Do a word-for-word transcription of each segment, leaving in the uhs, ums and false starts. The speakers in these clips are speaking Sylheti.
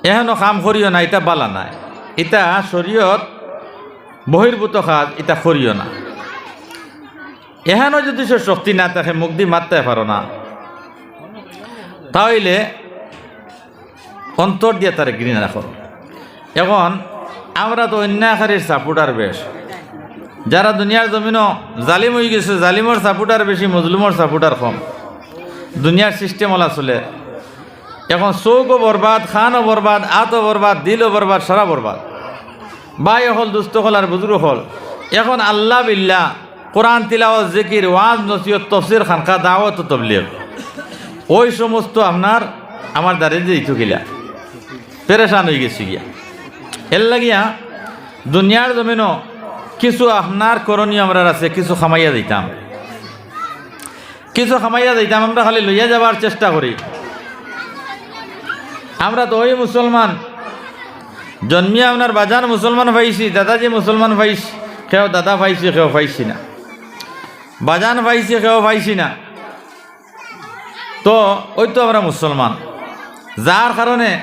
এহানো কাম করিও না, ইটা বালা নায়, ইটা শরীয়ত বহির্ভূত কাজ, ইটা করিও না। এহানো যদি সে শক্তি না থাকে, মুখদি মাততায় পারো না, তা অইলে অন্তর দিয়া তারে ঘৃণা করো। এখন আমরা তো অন্যায়কারীর সাপোর্টার বেশ, যারা দুনিয়ার জমিনো জালিম অইগেছে, জালিমর সাপোর্টার বেশি, মজলুমর সাপোর্টার কম। দুনিয়ার সিস্টেম অলা চলে। এখন চউখও বরবাদ, কানও বরবাদ, আতও বরবাদ, দিলও বরবাদ, সারা বরবাদ। ভাই অকল, দুস্ত অকল আর বুজুর্গ অকল, এখন আল্লাহ বিল্লাহ, কোরআন তিলাওয়াত, জিকির, ওয়াজ, নসিহত, তফসির, খানকা, দাওয়াত ও তবলিগ, ওই সমস্ত আপনার আমার দ্বারে যাইতো গিলা, পেরেশান অইগেছি গিয়া। এর লাগিয়া দুনিয়ার জমিনো কিছু আপনার করণীয় আমরার আছে, কিছু কামাইয়া দিতাম, কিছু কামাইয়া দিতাম, আমরা খালি লইয়া যাবার চেষ্টা করি। আমরা তো ওই মুসলমান, জন্মিয়া আপনার বাজান মুসলমান পাইছি, দাদাজি মুসলমান পাইছি, কেউ দাদা পাইছি, কেউ পাইছি না, বাজান পাইছি, কেউ পাইছি না। তো ওই তো আমরা মুসলমান, যার কারণে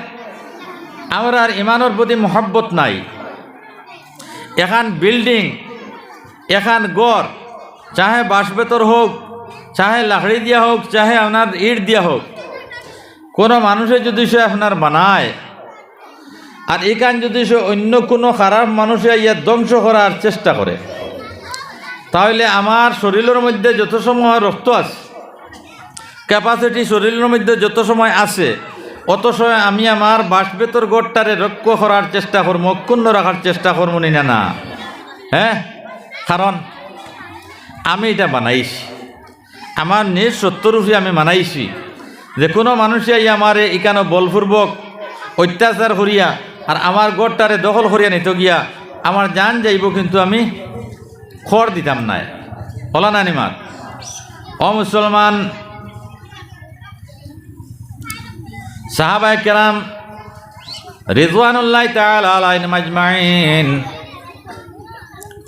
আমরার ইমানর প্রতি মহব্বত নাই। এখান বিল্ডিং, এখান ঘর, চাহে বাঁশ বেতর হোক, চাহে লাকড়ি দিয়া হোক, চাহে আপনার ইট দিয়া হোক, কোনো মানুষে যদি সে আপনার বানায়, আর এখান যদি সে অন্য কোনো খারাপ মানুষে আইয়া ধ্বংস করার চেষ্টা করে, তাহলে আমার শরীরের মধ্যে যত সময় রক্ত আছে, ক্যাপাসিটি শরীরের মধ্যে যত সময় আছে, অত সময় আমি আমার বাঁশ বেতর ঘরটারে রক্ষা করার চেষ্টা করমু, অক্ষুণ্ণ রাখার চেষ্টা করমু নি না, না? হ্যাঁ, কারণ আমি এটা বানাইছি, আমার নিজ সত্যরূপে আমি বানাইছি। যে কোনো মানুষে আইয়া আমারে ইকানো বলপূর্বক অত্যাচার করিয়া আর আমার ঘরটারে দখল করিয়া নিতো গিয়া আমার জান যাইবো, কিন্তু আমি খর দিতাম নায়। অলা না নি মাত? ও মুসলমান, সাহাবায়ে কেরাম রিজওয়ানুল্লাহি তাআলা আলাইহিম আজমাইন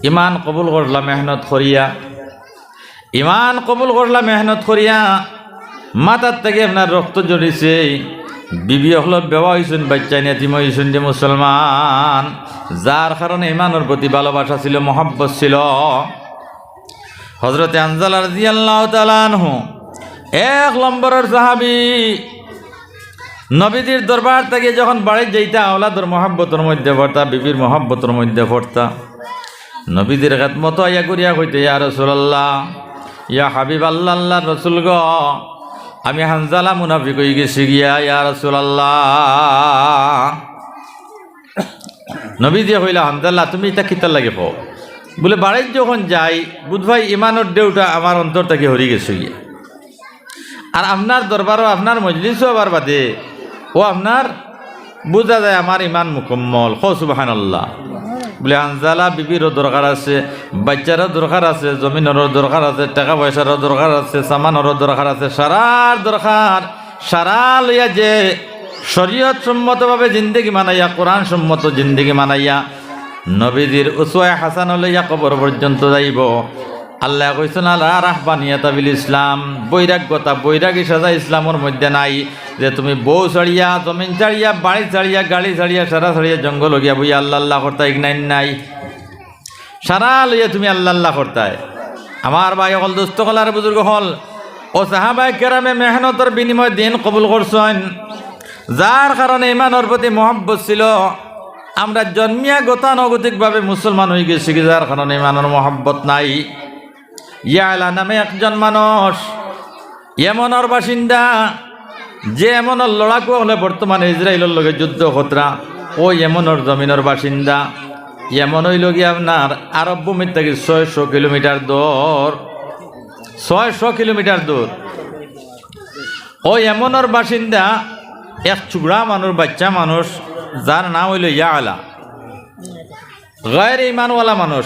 ইমান কবুল করলা মেহনত করিয়া, ইমান কবুল করলা মেহনত করিয়া, মাথার থাকি আপনার রক্ত ঝরিছে, বিবি অকল বেওয়া অইছইন, বাচ্চাইন এতিম অইছইন যে মুসলমান, যার কারণে ইমানর প্রতি ভালোবাসা ছিল, মহব্বত ছিল। হযরতে হানজালা রাদিয়াল্লাহু তাআলা আনহু, এক নম্বরর সাহাবী, নবীজির দরবার থাকি যখন বাড়িত যাইতা, আওলাদর মহব্বতর মধ্যে পড়তা, বিবির মহব্বতর মধ্যে পড়তা। নবীজির খেদমতো আইয়া ঘুরিয়া কইতা, "ইয়া রাসূলুল্লাহ, ইয়া হাবিবাল্লাহ, আল্লাহর রসুল গো, আমি হানজালা মুনাফিক অইগেছি গিয়া, ইয়া রাসূলুল্লাহ।" নবীজিয়ে কইলা, "হানজালা, তুমি ইতা কিতার লাগি কও?" বুলে, "বাড়িত যখন যাই, বুধবাই ইমানর ঢেউটা আমার অন্তর থাকি হরি গেছে গিয়া। আর আপনার দরবারও, আপনার মজলিসও আবার বাদে, ও আপনার বুঝা যায় আমার ইমান মুকম্মল।" কও সুবহানাল্লাহ। বুলে, হানজালা, বিবিরও দরকার আছে, বাচ্চারও দরকার আছে, জমিনরও দরকার আছে, টাকা পয়সারও দরকার আছে, সামানরও দরকার আছে, সারার দরকার। সারা লইয়া যে শরীয়ত সম্মতভাবে জিন্দেগি মানাইয়া, কোরআন সম্মত জিন্দেগি মানাইয়া, নবীজির উসওয়ায়ে হাসানা লইয়া কবর পর্যন্ত যাইবো। আল্লায় কইছইন, "আলা রাহবানিয়াতা বিল ইসলাম", বৈরাগ্যতা, বৈরাগী সাজা ইসলামর মধ্যে নাই, যে তুমি বউ ছাড়িয়া, জমিন ছাড়িয়া, বাড়ি ছাড়িয়া, গাড়ি ছাড়িয়া, সারা ছাড়িয়া জঙ্গলো গিয়া বইয়া আল্লাহ আল্লাহ করতায়, ইখান নাই। সারা লইয়া তুমি আল্লাহ আল্লাহ করতায়। আমার ভাই অকল, দোস্ত অকল আর বুজুর্গ অকল, ও সাহাবায়ে কেরামে মেহনতর বিনিময়ে দিন কবুল করছইন, যার কারণে ইমানর প্রতি মহব্বত ছিল। আমরা জন্মিয়া গতানুগতিকভাবে মুসলমান অইগেছি গি, যার কারণে ইমানর মহব্বত নাই। ইয়ালা নামে একজন মানুষ, ইয়েমনর বাসিন্দা, যে ইয়েমনর লড়াকু অকলে বর্তমানে ইসরাইলর লগে যুদ্ধ করতরা, অউ ইয়েমনর জমিনর বাসিন্দা। ইয়েমন অইলো গি আপনার আরব ভূমির থাকি ছয়শো কিলোমিটার দূর, ছয়শো কিলোমিটার দূর। অউ ইয়েমনর বাসিন্দা এক চুগড়া মানুষ, বাইচ্চা মানুষ, যার নাম অইলো ইয়ালা। গায়রে ইমানওয়ালা মানুষ,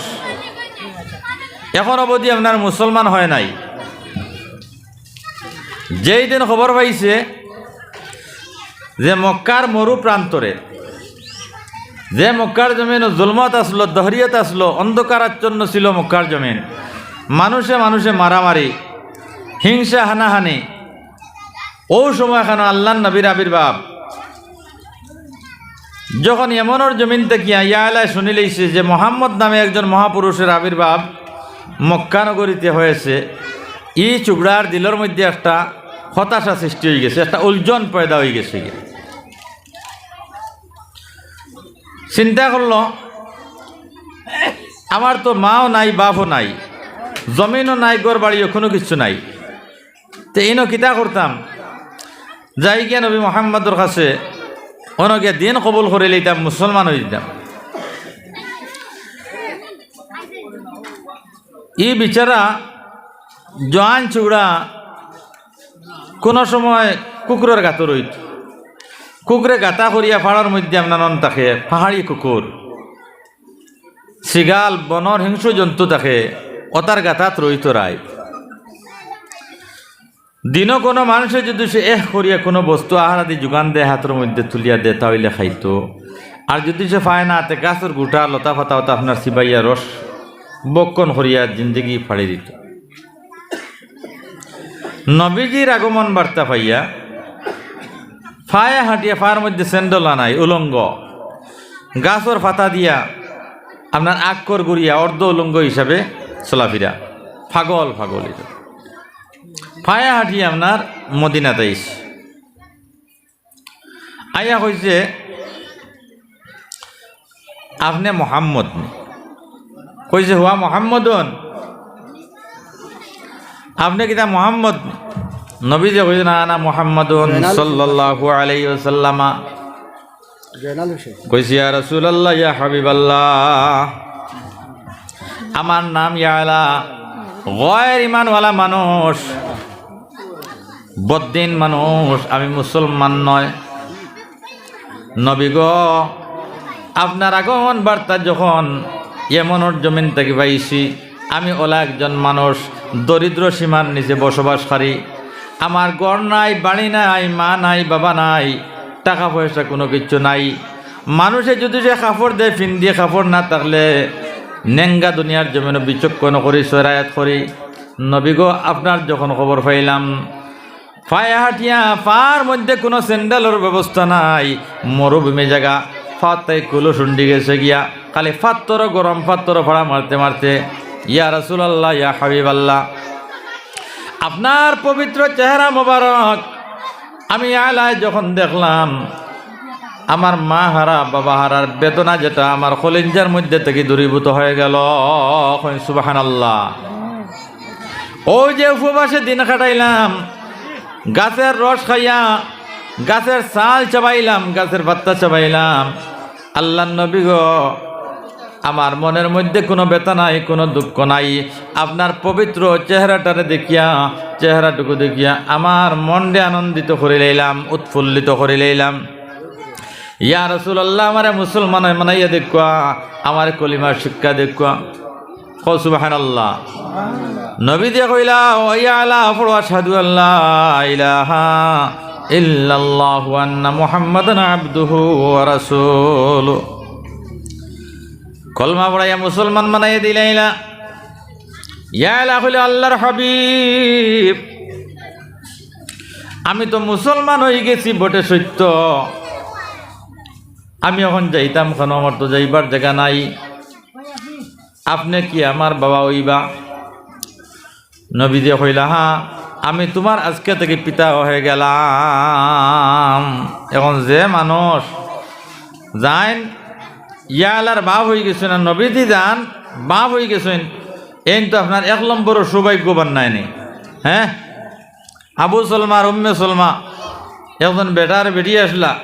এখন অবধি আপনার মুসলমান হয় নাই। যেই দিন খবর পাইছে যে মক্কার মরু প্রান্তরে, যে মক্কার জমিন জুলমত আসলো, দহরিয়ত আসলো, অন্ধকারাচ্ছন্ন ছিল মক্কার জমিন, মানুষে মানুষে মারামারি, হিংসা, হানাহানি, অউ সময়খানো আল্লাহর নবীর আবির্ভাব। যখন ইয়েমনর জমিন থাকিয়া ইয়ালায় শুনিলাইছে যে মোহাম্মদ নামে একজন মহাপুরুষের আবির্ভাব মক্কা নগরীতে হয়েছে, ই চুবড়ার দিলর মধ্যে একটা হতাশা সৃষ্টি অইগেছে, একটা উলঝন পয়দা অইগেছে। চিন্তা করলো, আমার তো মাও নাই, বাপও নাই, জমিনও নাই, ঘর বাড়িও কুনু কিচ্ছু নাই, তে ইনো কিতা করতাম? যাই গিয়া নবী মোহাম্মদর কাছে, অনো গিয়া দিন কবুল করিলাইতাম, মুসলমান অইযিতাম। ই বেচারা জোয়ান চুবড়া কুনু সময় কুকুরর গাতো রইত। কুকুরে গাতা করিয়া পাড়র মধ্যে আপনার অন থাকে, পাহাড়ি কুকুর, শিয়াল, বনর হিংস্র জন্তু থাকে, অতার গাতাত রইত রাইত। দিনো কুনু মানষে যুদি সে এহ করিয়া কুনু বস্তু আহারাদি জুগান দেয়, হাতর মধ্যে তুলিয়া দেয়, তা অইলে খাইতো। আর যুদি সে পায় না, তে গাছর গুটা, লতা পাতা অতা আপনার চিবাইয়া রস বক্ষণ করিয়া জিন্দেগি ফাড়ি দিত। নবীজির আগমন বার্তা পাইয়া পায়ে হাঁটিয়া, পার মধ্যে স্যান্ডেল নাই, উলঙ্গ, গাছর পাতা দিয়া আপনার আক্কর ঘুরিয়া অর্ধ উলঙ্গ হিসাবে চলাফিরা, পাগল পাগল হিসাবে। পায়ে হাঁটিয়া আপনার মদিনাত আইছে। আইয়া কইছে, "আপনে মোহাম্মদ নি?" কইছে, "হুয়া মোহাম্মদুন।" "আপনে কিতা মোহাম্মদ নি?" নবীজিয়ে কইছে, "না, না, মোহাম্মদুন সাল্লাল্লাহু আলাইহি ওয়াসাল্লামা।" কইছে, "ইয়া রাসূলুল্লাহ, ইয়া হাবিবাল্লাহ, আমার নাম ইয়ালা, গয়ের ইমানওয়ালা মানুষ, বদ্দিন মানুষ, আমি মুসলমান নয়।" নবী গো, আপনার আগমন বার্তা যখন ইয়েমনর জমিন থাকি পাইছি, আমি অলা একজন মানুষ, দরিদ্র সীমার নিচে বসবাসকারী। আমার ঘর নাই, বাড়ি নাই, মা নাই, বাবা নাই, টাকা পয়সা কুনু কিচ্ছু নাই। মানষে যুদি সে কাপড় দেয়, ফিন্দি কাপড় না থাকলে নেঙ্গা দুনিয়ার জমিনো বিচক্ষণ করি, চরায়াত করি। নবী গো, আপনার যখন খবর পাইলাম, পায়ে হাঁটিয়া, পার মধ্যে কুনু স্যান্ডেলর ব্যবস্থা নাই, মরুভূমি জাগা, পাতায় কুলু শুন্ডি গেছে গিয়া, খালি পাত্থর, গরম পাত্থর ফাড়া মারতে মারতে, ইয়া রাসূলুল্লাহ, ইয়া হাবিবাল্লাহ, আপনার পবিত্র চেহারা মোবারক আমি আলায় যখন দেখলাম, আমার মা হারা, বাবা হারার বেদনা যেটা আমার কলিজার মধ্যে থাকি দূরীভূত হয়ে গেল। কইন সুবহানাল্লাহ। ওই যে উপবাসে দিন কাটাইলাম, গাছের রস খাইয়া, গাছের ছাল চাবাইলাম, গাছের পাতা চাবাইলাম, আল্লাহর নবী গো, আমার মনের মধ্যে কুনু ব্যথা নাই, কুনু দুঃখ নাই। আপনার পবিত্র চেহারাটারে দেখিয়া, চেহারাটুকু দেখিয়া আমার মনরে আনন্দিত করিলাইলাম, উৎফুল্লিত করিলাইলাম। ইয়া রাসূলুল্লাহ, আমারে মুসলমান বানাইয়া দেউক্কা, আমারে কলিমার শিক্ষা দেউক্কা। কও সুবহানাল্লাহ। নবীজিয়ে কইলা, "ও ইয়া আলা, পড়ো আশহাদু আল্লা ইলাহা ইল্লাল্লাহু ওয়া আন্না মুহাম্মাদান আবদুহু ওয়া রাসূলুহু।" কলমা পড়াইয়া মুসলমান বানাইয়া দিলাইলা। ইয়া আলা কইলা, "আল্লাহর হাবিব, আমি তো মুসলমান অইগেছি বটে সত্য, আমি অখন যাইতাম কুনো, আমার তো যাইবার জাগা নাই, আপনে কি আমার বাবা অইবা?" নবীজিয়ে কইলা, "হ্যাঁ, আমি তুমার আজকে থাকি পিতা হয়ে গেলাম।" অখন যে মানুষ যাইন ইয়া আলার বাপ অইগেছইন, আর নবীজি যান বাপ অইগেছইন, এইন তো আপনার এক নম্বরর সৌভাগ্যবান নায়নি, হ্যাঁ? আবু সলমা আর উম্মে সলমা, একজন বেটা আর বেটি আছলা।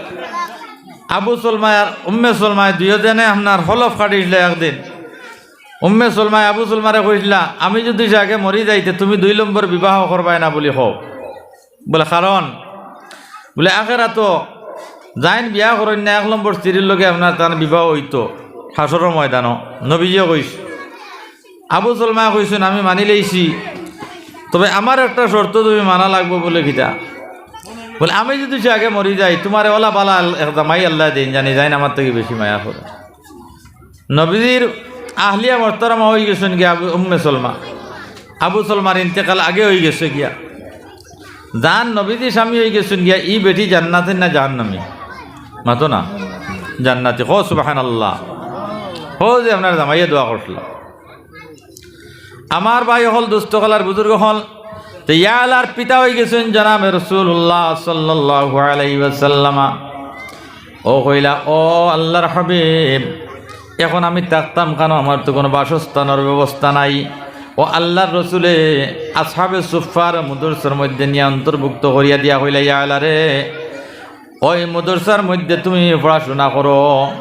আবু সলমা আর উম্মে সলমায় দুইওজনে আপনার হলফ কাটিছলা একদিন। উম্মে সলমায় আবু সলমারে কইছলা, "আমি যুদি আগে মরি যাই, তে তুমি দুই নম্বর বিবাহ করবায় না" বুলি কও। বুলে, "কারণ?" বুলে, "আখেরাতো যাইন বিয়া করইন না, এক নম্বর স্ত্রীর লগে আপনার তান বিবাহ অইতো হাশরর ময়দানো।" নবীজিয়ে কইছইন। আবু সলমায় কইছইন, "আমি মানিলাইছি, তবে আমার একটা শর্ত তুমি মানা লাগবো।" বুলে, "কিতা?" বুলে, "আমি যুদি আগে মরি যাই, তুমারে অলা বালা এক জামাই আল্লায় দেইন, যাইন আমার থাকি বেশি মায়া করে।" নবীজির আহলিয়া মোহতারামা অইগেছইন গিয়া আবু, উম্মে সলমা। আবু সলমার ইন্তেকাল আগে অইগেছে গিয়া। যান নবীজি স্বামী অইগেছইন গিয়া, ই বেটি জান্নাতি না জাহান্নামি? মাতো না। জান্নাতি। কও সুবহানাল্লাহ। অউ যে আপনার জামাইয়ে দোয়া করছিল। আমার ভাই অকল, দোস্ত অকল আর বুজুর্গ অকল, তে ইয়ালার পিতা অইগেছইন জনাবে রাসুলুল্লাহ সাল্লাল্লাহু আলাইহি ওয়াসাল্লামা। অউ কইলা, "ও আল্লার হাবিব, অখন আমি থাকতাম কানো? আমার তো কুনু বাসস্থানর ব্যবস্থা নাই।" অউ আল্লার রসুলে আসহাবে সুফফার মুদরসার মধ্যে নিয়া অন্তর্ভুক্ত করিয়া দিয়া কইলা, ইয়ালারে, অউ মুদরসার মধ্যে তুমি পড়াশুনা করো,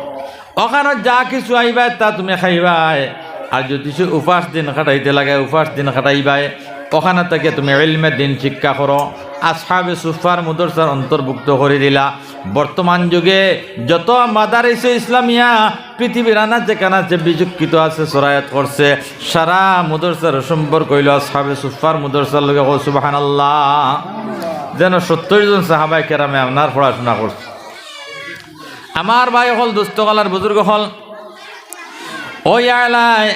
অখানো যা কিছু আইবায় তা তুমি খাইবায়, আর যুদি সে উপাস দিন কাটাইতে লাগে উপাস দিন কাটাইবায়, অখানো থাকিয়া তুমি ইলমে দিন শিক্ষা করো। আসহাবে সুফফার মুদরসার অন্তর্ভুক্ত করি দিলা। বর্তমান যুগে যত মাদারিসে ইসলামিয়া পৃথিবীর আনাচে কানাচে বিচক্ষিত আছে, সরায়াত করছে, সারা মুদরসার সম্পর্ক অইলো আসহাবে সুফফার মুদরসার লগে। কও সুবহানাল্লাহ। যেন সত্তইর জন সাহাবায়ে কেরামে আপনার পড়াশুনা করছে। আমার ভাই অকল, দোস্ত অকল আর বুজুর্গ অকল, অউ ইয়ালায়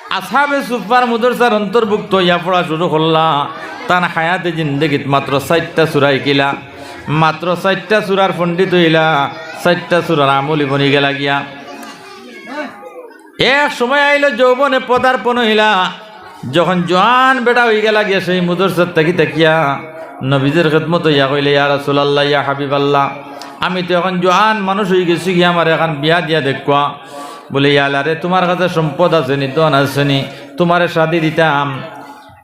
আসহাবে সুফফার মুদরসার অন্তর্ভুক্ত অইয়া পড়া শুরু করলা। তান হায়াতে জিন্দেগিত মাত্র চাইরটা সূরা হিকিলা, মাত্র চাইরটা সূরার পণ্ডিত অইলা, চাইরটা সূরার আমলি বনি গেলা গিয়া। এক সময় আইলো, যৌবনে পদার্পণ অইলা, যখন জোয়ান বেটা অইগেলা গিয়া, সেই মুদরসাত থাকি থাকিয়া নবীজির খেদমতো ইয়া কইলা, "ইয়া রাসুলাল্লাহ, ইয়া হাবিবাল্লাহ, আমি তো অখন জোয়ান মানুষ অইগেছি গিয়া, আমারে অখন বিয়া দিয়া দেউক্কা।" বুলে, "ইয়ালারে, তুমার কাছে সম্পদ আছে নি, ধন আছে নি, তুমারে শাদি দিতাম।"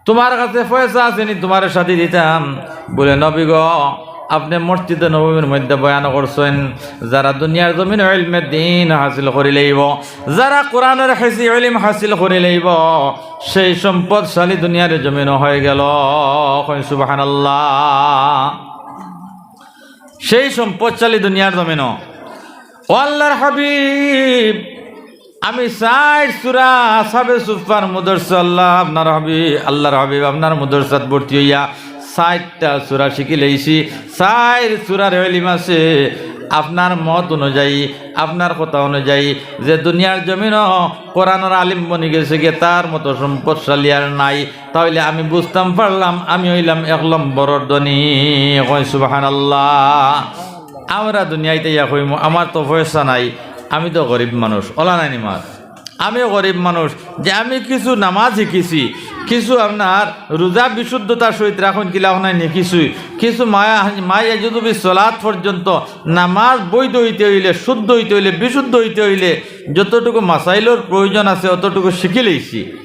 তুমার কাছে পয়সা আছে নি, তুমারে শাদি দিতাম। বুলে, "নবী গো, আপনে মসজিদে নববীর মধ্যে বয়ান করছইন, যারা দুনিয়ার জমিনো ইলমে দিন হাসিল করি লইবো, যারা কোরআনর হেফজি ইলিম হাসিল করি লইবো, সেই সম্পদশালী দুনিয়ার জমিনো অইগেলো।" কইন সুবহানাল্লাহ। সেই সম্পদশালী দুনিয়ার জমিনো। ও আল্লার হাবিব, আমি চাইর সূরা আসহাবে সুফফার মুদরসা, আল্লাহ আপনার হাবিব, আল্লার হাবিব আপনার মুদরসাত ভর্তি অইয়া চাইরটা সূরা শিখি লইছি। চাইর সূরার ইলিম আছে। আপনার মত অনুযায়ী, আপনার কথা অনুযায়ী, যে দুনিয়ার জমিনো কোরআনর আলিম বনি গেছে গিয়া, তার মতো সম্পদশালী আর নাই। তাইলে আমি বুঝতাম পারলাম, আমি অইলাম এক লম্বরর ধনী। কই সুবহানাল্লাহ। আমরা দুনিয়াইত আইয়া কইমু, "আমার তো পয়সা নাই, আমি তো গরিব মানুষ।" অলা নায় নি মাত? আমিও গরিব মানুষ, যে আমি কিছু নামাজ হিকিছি, কিছু আপনার রোজা বিশুদ্ধতার সহিত রাখইন কিলা অখান হিকিছি, কিছু মায়া, মা ইয়াজুজু বিস সলাত পর্যন্ত নামাজ বৈধ অইতে অইলে, শুদ্ধ অইতে অইলে, বিশুদ্ধ অইতে অইলে যতটুকু মাসাইলর প্রয়োজন আছে অতটুকু শিখি লইছি।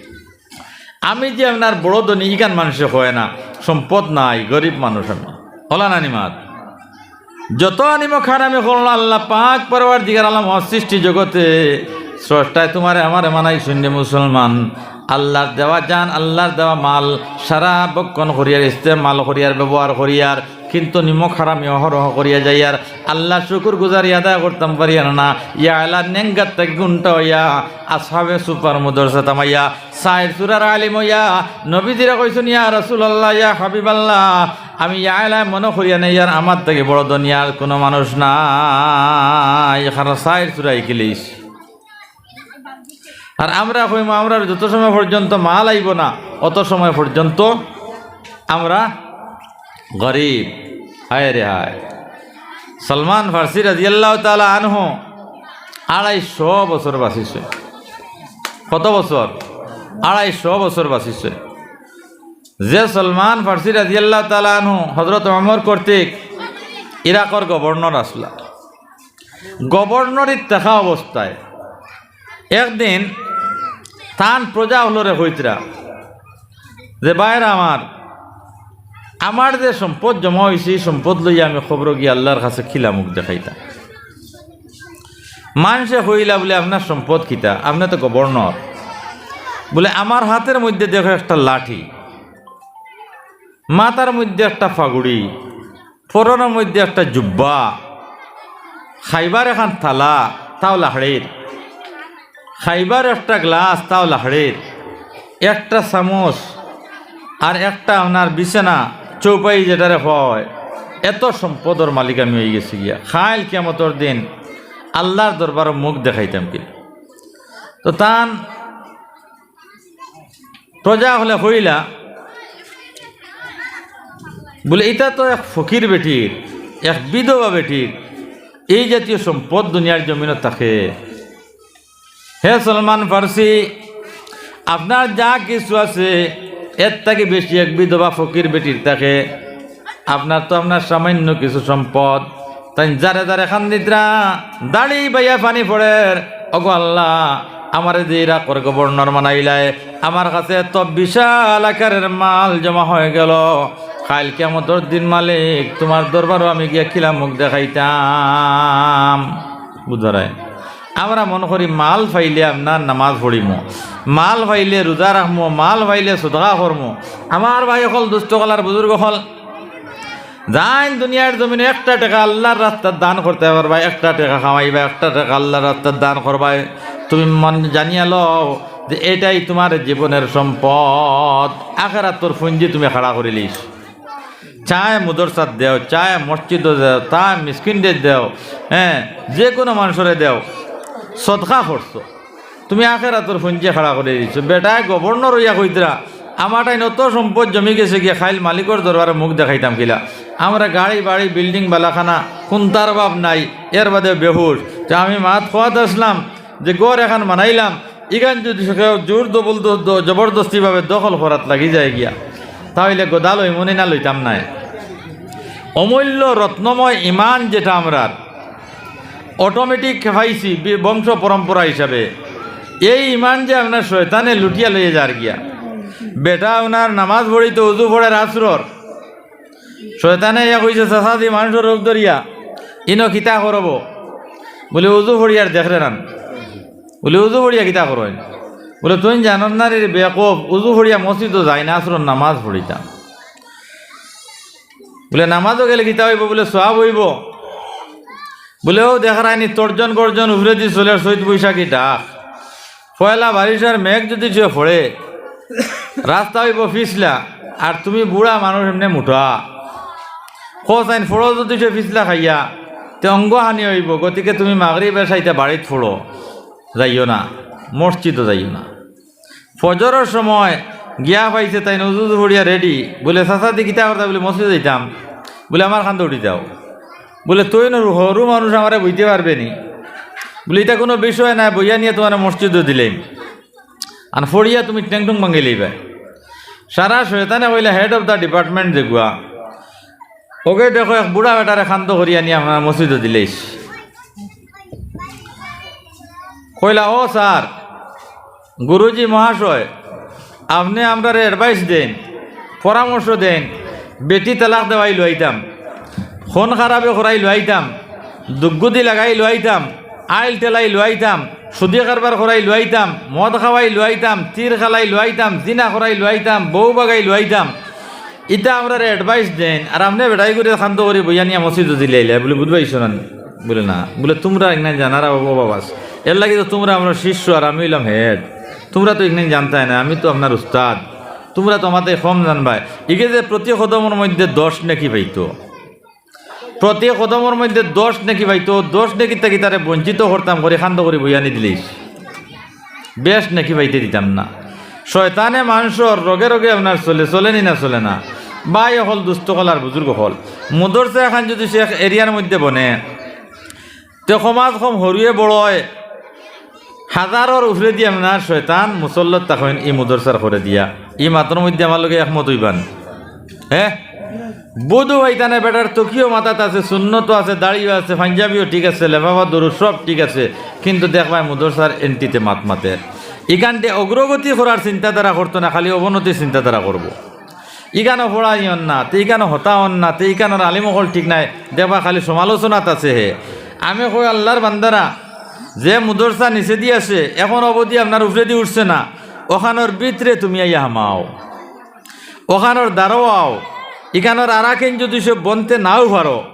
আমি যে আপনার বড় ধনী, ইখান মানষে কয় না, সম্পদ নাই, গরিব মানুষ আমি। অলা নায় নি মাত? যত আনিমো খারামি করলো, আল্লাহ পাক পরওয়ারদিগার আলম, সৃষ্টি জগতে স্রষ্টায় তুমারে আমারে বানাইছইন রে মুসলমান। আল্লার দেওয়া জান, আল্লার দেওয়া মাল, সারা ভক্ষণ করিয়ার, ইস্তেমাল করিয়ার, ব্যবহার করিয়ার, কিন্তু নিমক হারামি অহরহ করিয়া যাইয়ার, আল্লার শুকুর গুজারি আদায় করতাম পারিয়ার না। ইয়ালা নেংগার থাকি গুন্টা অইয়া আসহাবে সুফফার মুদরসাত হামাইয়া চাইর সূরার আলিম অইয়া নবীজিরে কইছইন, "ইয়া রাসুলাল্লাহ, ইয়া হাবিবাল্লাহ, আমি ইয়ালায় মনো করিয়া নেইয়ার, আমার থাকি বড় ধনী আর কুনু মানুষ নাই, কারণ চাইর সূরা হিকি লইছি।" আর আমরা কইমু, আমরার যত সময় পর্যন্ত মাল আইবো না, অত সময় পর্যন্ত আমরা গরিব। হায় রে হায়। সলমান ফার্সি রাদিয়াল্লাহু তাআলা আনহু আড়াইশো বছর বাঁচিছইন। কত বছর? আড়াইশো বছর বাঁচিছইন। যে সলমান ফার্সি রাদিয়াল্লাহু তাআলা আনহু হযরত ওমর কর্তৃক ইরাকর গভর্নর আছলা, গভর্নরিত থাকা অবস্থায় একদিন তান প্রজা অকলরে কইতরা যে, "ভাইরা আমার, আমার যে সম্পদ জমা অইছে, ই সম্পদ লইয়া আমি কবরো গিয়া আল্লার কাছে কিলা মুখ দেখাইতাম?" মানষে কইলা বুলে, "আপনার সম্পদ কিতা? আপনে তো গভর্নর।" বুলে, "আমার হাতের মধ্যে দেখো একটা লাঠি, মাথার মধ্যে একটা ফাগুড়ি, পরনর মধ্যে একটা জুব্বা, খাইবার একখান থালা, তাও লাকড়ির, খাইবার একটা গ্লাস, তাও লাকড়ির, একটা চামচ, আর একটা আপনার বিছানা, চৌপাই যেটারে কওয়া অয়, এত সম্পদর মালিক আমি অইগেছি গিয়া। কাইল কিয়ামতর দিন আল্লার দরবারো মুখ দেখাইতাম কি?" তো তান প্রজা অকলে কইলা বুলে, "ইটা তো এক ফকির বেটির, এক বিধবা বেটির, এই জাতীয় সম্পদ দুনিয়ার জমিনো থাকে। হে সলমান ফার্সি, আপনার যা কিছু আছে, এর থাকি বেশি এক বিধবা ফকির বেটির থাকে। আপনার তো আপনার সামান্য কিছু সম্পদ, তাইন যারে যারে কান্দিতরা, দাড়ি বাইয়া পানি পড়ের, "ওগো আল্লাহ, আমারে যে ইরাকর গভর্নর বানাইলায়, আমার কাছে এত বিশাল আকারের মাল জমা হয়ে গেল, কাইল কিয়ামতর দিন মালিক তুমার দরবারো আমি গিয়া কিলা মুখ দেখাইতাম?" বুঝরায়? আমরা মনো করি মাল পাইলে আপনার নামাজ পড়িমু, মাল পাইলে রোজা রাখমু, মাল পাইলে সদকা করমু। আমার ভাই অকল, দুস্ত অকল আর বুজুর্গ অকল, যাইন দুনিয়ার জমিনো একটা টেকা আল্লার রাস্তাত দান করতায় পারবায়, একটা টেকা কামাইবায়, একটা টেকা আল্লার রাস্তাত দান করবায়, তুমি মন জানিয়া লও যে এটাই তুমার জীবনের সম্পদ, আখেরাতর পুঞ্জি তুমি খাড়া করিলিছো। চায় মাদ্রাসাত দেও, চায় মসজিদো দেও, চায় মিসকিনরে দেও, হ্যাঁ, যে কুনু মানষরে দেও, সদকা করছো, তুমি আখেরাতর পুঞ্জি খাড়া করিলিছো। বেটায় গভর্নর অইয়া কইতরা, "আমার টাইন অত সম্পদ জমি গেছে গিয়া, কাইল মালিকর দরবারো মুখ দেখাইতাম কিলা? আমরা গাড়ি বাড়ি বিল্ডিং বালাখানা কুন্তার অভাব নাই, এর বাদে বেহুশ। তে আমি মাত কওয়াত আছলাম যে ঘর এখান বানাইলাম, ইখান যুদি কেউ জোর দবল দ-, দ-, জবরদস্তি ভাবে দখল করাত লাগি যায় গিয়া, তা অইলে গদা লইমুনি না লইতাম নায়?" অমূল্য রত্নময় ইমান যেটা আমরার অটোমেটিক পাইছি বি-, বংশ পরম্পরা হিসাবে, এই ইমান যে আপনার শয়তানে লুটিয়া লইয়া যার গিয়া। বেটা আপনার নামাজ পড়িতো, উজু পড়ের আছরর, শয়তানে ইয়া কইছে, "চাচাজি, মানষর রূপ ধরিয়া ইনো কিতা করবো?" বুলে, "উজু পড়িয়ার দেখরে নান।" বুলে, "উজু পড়িয়া কিতা করইন?" বুলে, "তুইন জানস না রে বেকুফ, উজু পড়িয়া মসজিদো যাই না, আছরর নামাজ পড়িতাম।" বুলে, "নামাজো গেলে কিতা অইবো?" বুলে, "সওয়াব অইবো।" বুলে, "অউ দেখরায়নি, তর্জন গর্জন উপরেদি চলের চৈত বৈশাখী ডাক। পয়লা বারিশর মেঘ যুদি কেউ পড়ে, রাস্তা অইবো পিছলা, আর তুমি বুড়া মানুষ এমনে মুটা। কও চাইন পড়ো যুদি কেউ পিছলা খাইয়া, তে অঙ্গহানি অইবো। গতিকে তুমি মাগরিব এশা ইতা বাড়িত পড়ো, যাইও না, মসজিদো যাইও না।" ফজরর সময় গিয়া পাইছে তাইন উজু উজু পড়িয়া রেডি। বুলে, "চাচাজি, কিতা করতায়?" বুলে, "মসজিদো যাইতাম।" বুলে, "আমার কান্দো উঠি যাও।" বুলে, "তুইন হুরু মানুষ, আমারে বইতে পারবে নি?" বুলে, "ইটা কুনু বিষয় নায়, বইয়া নিয়া তুমারে মসজিদো দিলাইমু। আর পড়িয়া তুমি ঠ্যাং-ঠুং ভাঙ্গিলাইবায়।" সারা শয়তানে কইলা, "Head of the department যেগুয়া, ওগে দেখো এক বুড়া বেটারে কান্দো করিয়া নিয়া আপনার মসজিদো দিলাইছি।" কইলা, "ও স্যার, গুরুজি মহাশয়, আপনে আমরারে advice দেইন, পরামর্শ দেইন, বেটি তালাক দেওয়াই লইতাম, খুন খারাপি করাই লইতাম, দুগ্গুদি লাগাই লইতাম, আইল ঠেলাই লইতাম, সুদি কারবার করাই লইতাম, মদ খাওয়াই লইতাম, তীর খেলাই লইতাম, জিনা করাই লইতাম, বউ বাগাই লইতাম। ইতা আমরারে advice দেইন, আর আপনে বেটাইগুরে কান্দো করি বইয়া নিয়া মসজিদো দিলাইলা।" বুলে, "বুঝবাইছো না নি?" বুলে, "না।" বুলে, "তুমরা ইগনাইন জানারা অভাব আছে, এরলাগি তো তুমরা আমরার শিষ্য আর আমি অইলাম head। তুমরা তো ইগনাইন জানতায় না, আমি তো আপনার উস্তাদ, তুমরা তো আমাতে কম জানবায়।" ইগে যে প্রতি কদমর মধ্যে দশ নেকি পাইতো, প্রতি কদমর মধ্যে দশ নেকি পাইতো, দশ নেকির থাকি তারে বঞ্চিত করতাম করি কান্দো করি বইয়া নি দিলাইছি, বেশ নেকি পাইতে দিতাম না। শয়তানে মানষর রগে রগে আপনার চলে, চলে নি না চলে না? ভাই অকল, দুস্ত অকল আর বুজুর্গ অকল, মাদ্রাসা এখান যুদি সে এক এরিয়ার মধ্যে বনে, তে কমাজ কম হুরুয়ে বড়য় হাজারর উপরেদি আপনার শয়তান মুসল্লত থাকইন ই মাদ্রাসার করে দিয়া। ই মাতর মধ্যে আমার লগে একমত অইবা নি? হে? বুধু ভাই তানে বেটার তকিও মাথাত আছে, সুন্নতও আছে, দাড়িও আছে, পাঞ্জাবিও ঠিক আছে, লেফাফা দরুদ সব ঠিক আছে, কিন্তু দেখবায় মাদ্রাসার এন্টিতে মাত মাতের। ইখানতে অগ্রগতি করার চিন্তাধারা করতো না, খালি অবনতির চিন্তাধারা করবো। ইখানো পড়ানি অর না, তে ইখানো হতা অর না, তে ইখানোর আলিম অকল ঠিক নায়, দেখবা খালি সমালোচনাত আছে হে। আমি কই, আল্লার বান্দারা, যে মাদ্রাসা নিচেদি আছে, এখন অবধি আপনার উপরেদি উঠছে না, অখানোর ভিতরে তুমি আইয়া হামাও, অখানোর দারো আও, ইখানোর আরাকিন যুদি সে বনতে নাও পারো,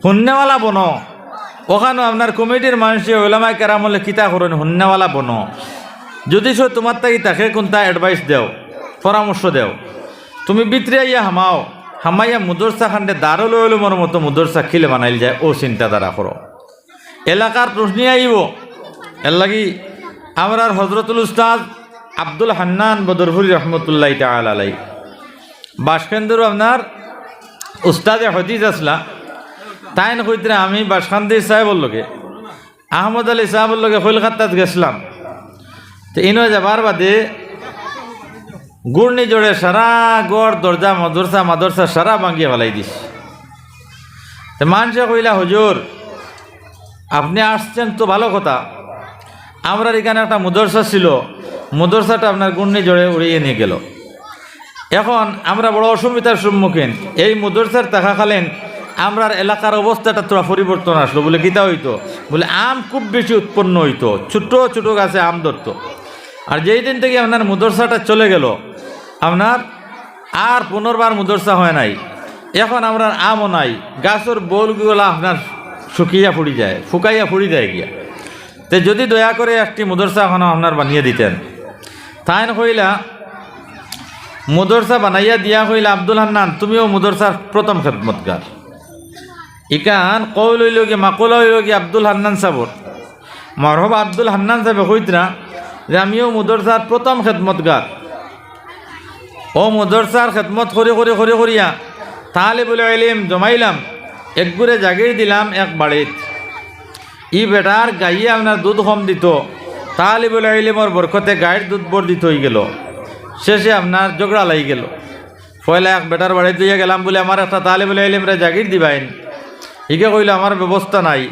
হুননেওয়ালা বনো, অখানো আপনার কমিটির মানষে, ওলামায়ে কেরাম অকলে কিতা করইন, হুননেওয়ালা বনো। যুদি সে তুমার থাকি থাকে কুন্তা advice দেও, পরামর্শ দেও, তুমি ভিতরে আইয়া হামাও, হামাইয়া মাদ্রাসা খানরে দারুল উলুমর মতো মাদ্রাসা কিলা বানাইল যায়, অউ চিন্তাধারা করো। এলাকার প্রশ্ন আইবো, এরলাগি আমরার হজরতুল উস্তাদ আব্দুল হান্নান বদরপুরি রহমতুল্লাহি তাআলা আলাইহি, বাঁশকেন্দ্র আপনার উস্তাদে হাদিস আছলা, তাইন কইতরা, "আমি বাসকান্দির সাহেবর লগে, আহমদ আলী সাহেবর লগে কলকাতাত গেছলাম। তে ইনো যাবার বাদে ঘূর্ণিঝড়ে সারা ঘর দরজা মাদ্রাসা, মাদ্রাসা সারা ভাঙ্গিয়া ফালাই দিছে। তে মানষে কইলা, 'হুজুর, আপনে আসছেন তো ভালো কথা, আমরার ইখানো একটা মাদ্রাসা ছিল, মাদ্রাসাটা আপনার ঘূর্ণিঝড়ে উড়িয়ে নিয়ে গেল। এখন আমরা বড় অসুবিধার সম্মুখীন। এই মাদ্রাসার থাকাকালীন আমরার এলাকার অবস্থাটা থুড়া পরিবর্তন আসলো।' বলে, "কিতা অইতো?" বলে, "আম খুব বেশি উৎপন্ন অইতো, ছোট ছোট গাছে আম ধরতো। আর যেই দিন থাকি আপনার মাদ্রাসাটা চলে গেল, আপনার আর পুনর্বার মাদ্রাসা হয় নাই। এখন আমরার আমও নাই, গাছর বউলগুলা আপনার শুকিয়া ফুড়ি যায়, ফুকাইয়া ফুড়ি যায় গিয়া। তে যদি দয়া করে একটি মাদ্রাসা এখন আপনার বানিয়ে দিতেন।" তাইন কইলা, মাদ্রাসা বানাইয়া দিয়া কইলা, "আব্দুল হান্নান, তুমিও মাদ্রাসার প্রথম খেদমতগার।" ইখান কওল অইলো গি, মাকুলা অইলো গি আব্দুল হান্নান সাবর। মরহুম আব্দুল হান্নান সাবে কইতরা যে, "আমিও মাদ্রাসার প্রথম খেদমতগার। ও মাদ্রাসার খেদমত করি করি করি করিয়া তালিবুল ইলিম জমাইলাম, একগুরে জাগির দিলাম এক বাড়িত। ই বেটার গাইয়ে আপনার দুধ কম দিত, তালিবুল ইলিমর বরকতে গাইর দুধ বর্ধিত অই গেল। শেষে আপনার ঝগড়া লাগি গেল। পয়লা এক বেটার বাড়িত লইয়া গেলাম, বলে, 'আমার একটা তালিবুল ইলিমরে জাগির দিবাইন।' ইগে কইলো, 'আমার ব্যবস্থা নাই।'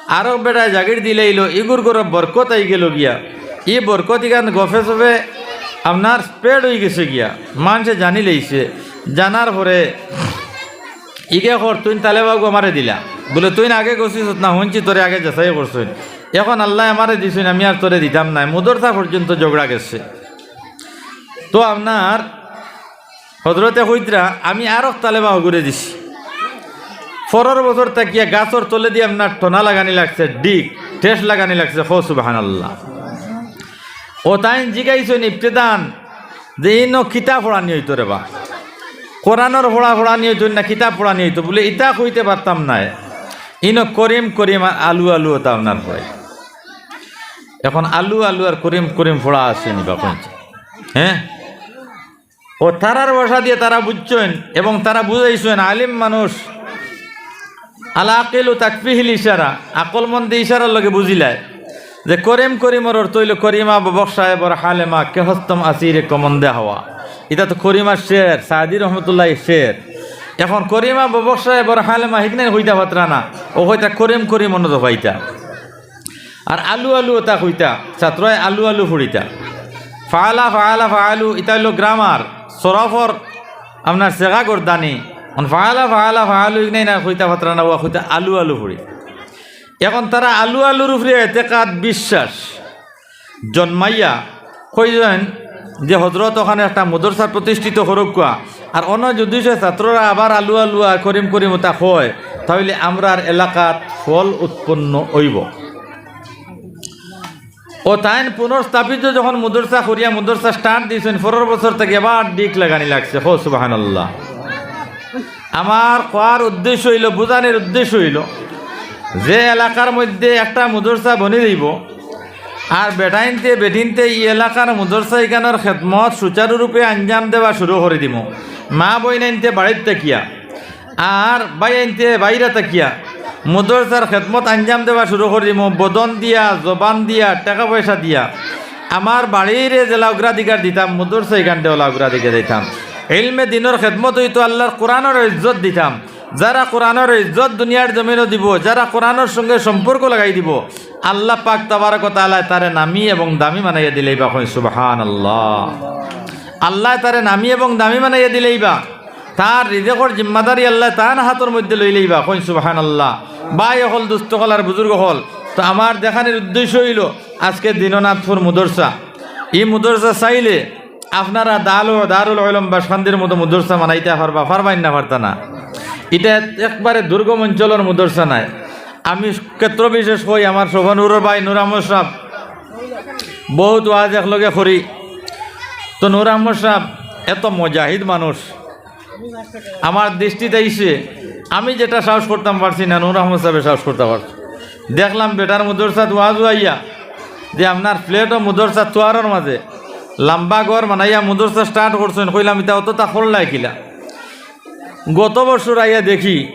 আরো বেটায় জাগির দিলাইলো, ইগুর ঘরো বরকত আই গেল গিয়া। ই বরকত ইখান গফে সফে আপনার spread অই গেছে গিয়া, মানষে জানি লাইছে। জানার পরে ইগে কর, "তুইন তালেবাগু আমারে দিলা।" বলে, "তুইন আগে গছিছত না, হুনছি তোরে আগে যাচাই করছইন। এখন আল্লায় আমারে দিছইন, আমি আর তোরে দিতাম নায়।" মাদ্রাসা পর্যন্ত ঝগড়া গেছে। তো আপনার হজরতে কইতরা, "আমি আরক তালেবা হগুরে দিছি। পরর বছর থাকিয়া গাছর তলেদি আপনার টনা লাগানি লাগছে, ডিগ, ঠেস লাগানি লাগছে।" কও সুবহানাল্লাহ। ও তাইন জিগাইছইন ইবতেদান যে, "ইনো কিতা পড়ানি অইতো রে বা? কোরআনর পড়া পড়ানি অইতো না, কিতাব পড়ানি অইতো?" বলে, "ইতা কইতে পারতাম নায়। ইনো করিম করিম আর আলু আলু ওতা আপনার হয়।" এখন আলু আলু আর করিম করিম পড়া আছে নি বা কইছে? হ্যাঁ? ও তারার ভাষা দিয়া তারা বুঝছইন এবং তারা বুঝাইছইন, আলিম মানুষ। আল আকিলু তাকফিহিল ইশারা, আকলমন্দে ইশারার লগে বুঝিলায় যে করিম করিমর অর্থ অইলো করিমা ববখ সাহেবর হালেমা কে হস্তম আসিরে কমন্দে হাওয়া। ইতা তো করিমার শের, সাদি রহমতুল্লাহ শের। এখন করিমা ববখ সাহেবর হালেমা হিকনাই কইতা পারতরা না, ও কইতা করিম করিম অনো জফাইতা। আর আলু আলু ওতা কইতা, ছাত্রয় আলু আলু ফুড়িতা। ফাআলা, ফাআলা, ফাআলু, ইতা অইলো grammar, সরফর আপনার সেগা গর্দানি। অন ফাআলা, ফাআলা, ফাআলু, ইগনাই না কইতা পারতরা না, ওয়া কইতা আলু আলু ফুড়ি। এখন তারা আলু আলুর উপরে এতেকাদ বিশ্বাস জন্মাইয়া কইছইন যে হজরত ওখানো একটা মাদ্রাসা প্রতিষ্ঠিত করউক্কা, আর অনো যদি সে ছাত্ররা আবার আলু আলু আর করিম করিম ওতা কয়, তাইলে আমরার এলাকাত ফল উৎপন্ন অইবো। ও তাইন পুনর্স্থাপিত যখন মাদ্রাসা করিয়া মাদ্রাসা start দিছইন, পরর বছর থাকি আবার ডিগ লাগানি লাগছে। কও সুবহানাল্লাহ। আমার কওয়ার উদ্দেশ্য অইলো, বুঝানির উদ্দেশ্য অইলো, যে এলাকার মধ্যে একটা মাদ্রাসা বনি যাইবো, আর বেটাইন্তে বেটিন্তে ই এলাকার মাদ্রাসা ইখানর খেদমত সুচারুরূপে আঞ্জাম দেওয়া শুরু করি দিমু। মা বইনাইন্তে বাড়িত থাকিয়া, আর ভাইয়াইন্তে বাইরা থাকিয়া মাদ্রাসার খেদমত আঞ্জাম দেওয়া শুরু করি দিমু, বদন দিয়া, জবান দিয়া, টেকা পয়সা দিয়া। আমার বাড়িরে যেলা অগ্রাধিকার দিতাম, মাদ্রাসা ইখানরে ওলা অগ্রাধিকার দিতাম। ইলমে দিনর খেদমত অইতো, আল্লার কোরআনর ইজ্জত দিতাম। যারা কোরআনর ইজ্জত দুনিয়ার জমিনো দিবো, যারা কোরআনর সঙ্গে সম্পর্ক লাগাই দিবো, আল্লা পাক তাবারক ওয়া তাআলায় তারে নামি এবং দামি বানাইয়া দিলাইবা। কইন সুবহানাল্লাহ। আল্লায় তারে নামি এবং দামি বানাইয়া দিলাইবা। তার রিজেকর জিম্মাদারি আল্লায় তান হাতর মধ্যে লইলাইবা। কইন সুবহানাল্লাহ। ভাই অকল, দুস্ত অকল আর বুজুর্গ অকল, তো আমার দেখানির উদ্দেশ্য অইলো আজকে দিননাথপুর মাদ্রাসা। ই মাদ্রাসা চাইলে আপনারা দারু-, দারুল উলুম বাসকান্দির মতো মাদ্রাসা বানাইতা পারবা, পারবাইন না পারতা না? ইটা একবারে দুর্গম অঞ্চলর মাদ্রাসা নায়। আমি ক্ষেত্র বিশেষ কই, আমার শোভনপুরর ভাই নূর আহমদ সাহেব, বহুত ওয়াজ একলগে করি। তো নূর আহমদ সাহেব এত মুজাহিদ মানুষ, আমার দৃষ্টিত আইছে, আমি যেটা সাহস করতাম পারছি না, নূর আহমদ সাহেবে সাহস করতা পারছে। দেখলাম বেটার মাদ্রাসাত ওয়াজ অইয়া যে আপনার ফ্ল্যাটও মাদ্রাসার তুয়ারর মাঝে লাম্বা ঘর বানাইয়া মাদ্রাসা start করছইন, কইলাম, "ইতা অততা করলায় কিলা?" গত বছর আইয়া দেখি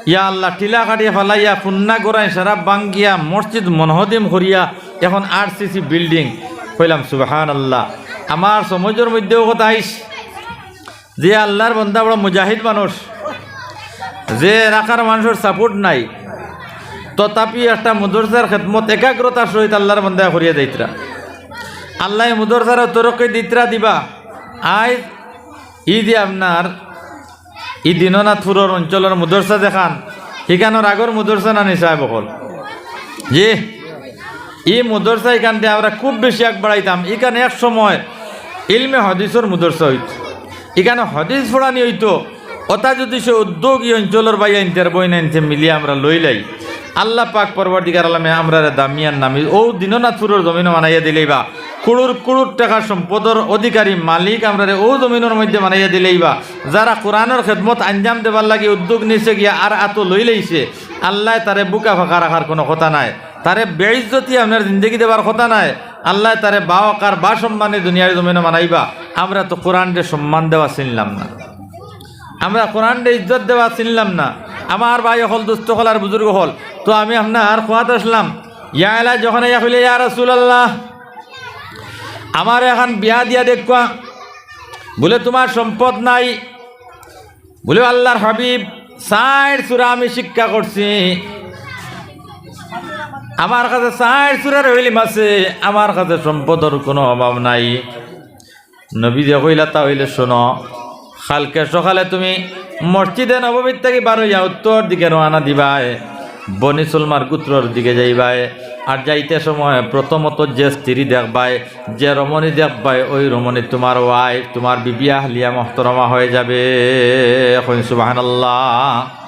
ইয়া আল্লাহ, টিলা কাটিয়া ফালাইয়া, ফুন্না গোড়ায় সারা ভাঙ্গিয়া, মসজিদ মনহদিম করিয়া, এখন আরসিসি বিল্ডিং। কইলাম, সুবহানাল্লাহ। আমার সমাজর মধ্যেও কথা আইস, যে আল্লাহর বন্দা বড় মুজাহিদ মানুষ, যে এলাকার মানুষর সাপোর্ট নাই, তথাপি একটা মাদ্রাসার খেদমত একাগ্রতার সহিত আল্লাহর বন্দায় করিয়া যাইতরা। আল্লাহ মাদ্রাসার তরক্কি দিতরা দিবা। আইজ ই যে আপনার ই দীননাথপুরর অঞ্চলর মাদ্রাসা যেখান, হিখানর আগর মাদ্রাসা নানি সাহেব অকল? জি, ই মাদ্রাসা ইখানতে আমরা খুব বেশি আগ বাড়াইতাম। ইখান এক সময় ইলমে হাদিসর মাদ্রাসা অইতো, ইখান হাদিস পড়ানি অইতো। অতা যদি সে উদ্যোগ ই অঞ্চলর ভাইয়াইন্তে আর বইনাইন্তে মিলিয়া আমরা লইলাই, আল্লাহ পাক পরওয়ারদিগার আলমে আমরারে দামিয়ান নামি অউ দীননাথপুরর জমিনো বানাইয়া দিলাইবা। কুড়ুর কুড়ুর টেকার সম্পদর অধিকারী মালিক আমরারে অউ জমিনর মধ্যে বানাইয়া দিলাইবা। যারা কোরআনর খেদমত আঞ্জাম দেবার লাগি উদ্যোগ নিছে গিয়া আর আতো লইলাইছে, আল্লায় তারে বুকা ফাঁকা রাখার কোনো কথা নাই, তারে বেইজ্জতি আপনার জিন্দেগি দেবার কথা নাই। আল্লায় তারে বাওকার বা সম্মানে দুনিয়ার জমিনো বানাইবা। আমরা তো কোরআনরে সম্মান দেওয়া চিনলাম না, আমরা কোরআনরে ইজ্জত দেওয়া চিনলাম না। আমার ভাই অকল, দোস্ত অকল আর বুজুর্গ অকল, তো আমি আপনার খোয়াত আসলাম, ইয়া এলা যখন ইয়া কইলে, "ইয়া রাসূলুল্লাহ, আমার এখন বিয়া দিয়া দেখবা।" বলে, "তোমার সম্পদ নাই।" বলে, "আল্লাহর হাবিব, চাইর সূরা আমি শিক্ষা করছি, আমার কাছে চাইর সূরার ইলম আছে, আমার কাছে সম্পদর কোনো অভাব নাই।" নবীয়ে কইলা, "তা অইলে শোনো, কালকে সকালে তুমি মসজিদে নববীর থাকি বার অইয়া উত্তর দিকে রওয়ানা দিবায়, বনি সুলমার গোত্রর দিকে যাইবায়, আর যাইতে সময় প্রথমত যে স্ত্রী দেখবায়, যে রমণী দেখবায়, ওই রমণী তোমার ওয়াইফ, তোমার বিবি আহলিয়া মুহতারামা হয়ে যাবে।" কইন সুবহানাল্লাহ।